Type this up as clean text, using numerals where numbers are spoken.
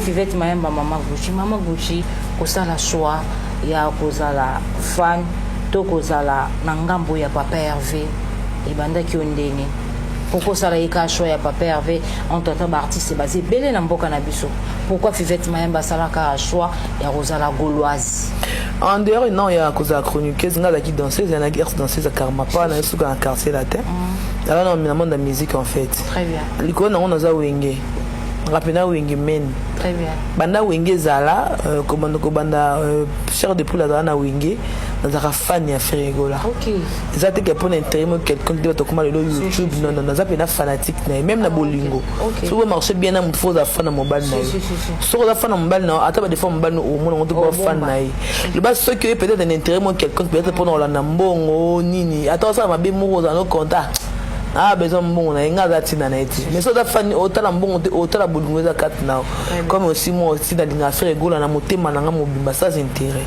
Fivete Mayamba, Mama Gucci, Mama Gucci, kosala choix ya kozala fan to kozala na ngambo ya Papa Hervé ebandaki yo ndenge? Pourquoi osala ye kaka choix ya Papa Hervé? Entre temps, baartiste baza ebele na mboka na biso. Pourquoi Fivete Mayamba asalaka choix ya kozala Gauloise? En dehors non ya kozala chroniqueuse, nga azalaki danseuse, yanaki ex danseuse ya Karmapa na suka na Quartier Latin. Alors na monde ya musique en fait. Très bien. Likolo nango naza Wenge, nga mpe Wenge men. Très bien. Banda Wenge ezala, kobanda Chair de Poule azala na Wenge, nazalaka fan ya Ferre Gola. Eza te ke mpona intérêt mo quelconque te, bato okoma lelo YouTube. Non, non, naza mpena fanatique na ye, même na bolingo. Soki omarche bien na motu, faut oza fan na mobali na ye. Soki oza fan na mobali na yo, ata badefoi mobali omona ngo te, po fan na ye. Loba soki oye peut-être un intérêt mo quelconque, peut-être mpona kolanda mbongo nini, ata osala mabe moko, ozala no compta, ah, besoin mbongo na ye, nga aza ntina na ye te. Mais soki oza fan, otala mbongo te, otala bolingo eza kati na yo. Comme aussi moi aussi nalingaka Ferre Gola na motema na nga mobimba, sans intérêt.